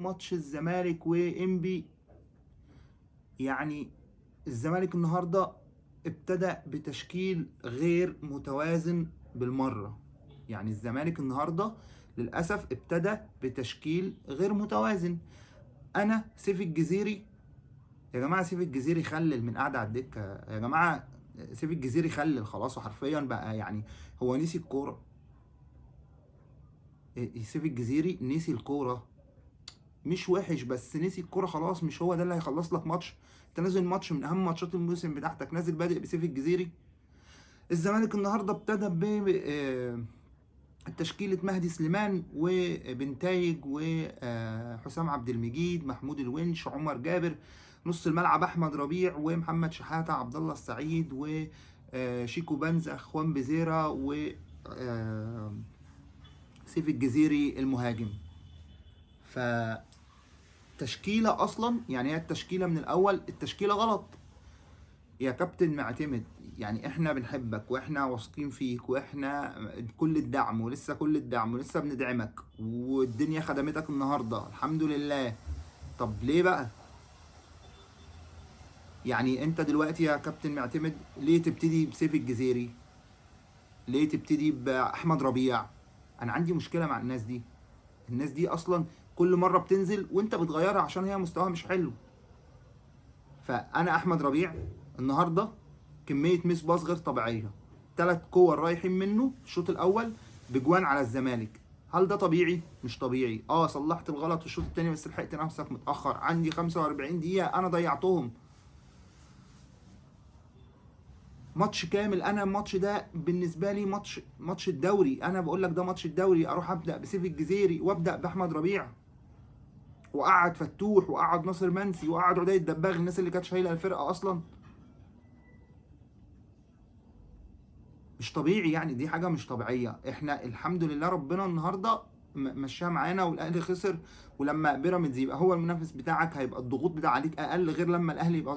ماتش الزمالك وإنبي. يعني الزمالك النهارده ابتدى بتشكيل غير متوازن بالمرة. يعني الزمالك النهارده للاسف ابتدى بتشكيل غير متوازن. انا سيف الجزيري يا جماعة، سيف الجزيري خلل من قاعدة على الدكة يا جماعة. سيف الجزيري خلل خلاص، وحرفيا بقى يعني هو نسي الكورة. سيف الجزيري نسي الكورة، مش وحش بس نسي الكورة خلاص. مش هو ده اللي هيخلص لك ماتش. انت نازل ماتش من اهم ماتشات الموسم بتاعتك، نازل بادئ بسيف الجزيري. الزمالك النهارده ابتدى ب تشكيلة مهدي سليمان وبنتايج وحسام عبد المجيد، محمود الونش، عمر جابر. نص الملعب احمد ربيع ومحمد شحاته، عبد الله السعيد وشيكو بنزا، خوان بيزيرا و سيف الجزيري المهاجم. فتشكيله اصلا يعني هي التشكيلة من الاول التشكيلة غلط يا كابتن معتمد. يعني احنا بنحبك واحنا واثقين فيك واحنا كل الدعم ولسه كل الدعم ولسه بندعمك، والدنيا خدمتك النهارده الحمد لله. طب ليه بقى؟ يعني انت دلوقتي يا كابتن معتمد ليه تبتدي بسيف الجزيري؟ ليه تبتدي باحمد ربيع؟ انا عندي مشكلة مع الناس دي. الناس دي اصلا كل مرة بتنزل وانت بتغيرها عشان هي مستواها مش حلو. فانا احمد ربيع النهارده كمية miss pass غير طبيعية، 3 كور رايحين منه الشوط الاول بجوان على الزمالك. هل ده طبيعي؟ مش طبيعي. صلحت الغلط الشوط الثاني بس لحقت نفسك متاخر. عندي 45 دقيقة انا ضيعتهم. ماتش كامل. انا الماتش ده بالنسبة لي ماتش الدوري. انا بقول لك ده ماتش الدوري، اروح ابدا بسيف الجزيري وابدا باحمد ربيع وقعد فتوح وقعد ناصر منسي وقعد عدي الدباغ، الناس اللي كانت شايله الفرقة اصلا. مش طبيعي يعني، دي حاجة مش طبيعية. احنا الحمد لله ربنا النهارده مشاها معانا والاهلي خسر. ولما بيراميدز يبقى هو المنافس بتاعك هيبقى الضغوط بتاع عليك اقل، غير لما الاهلي يبقى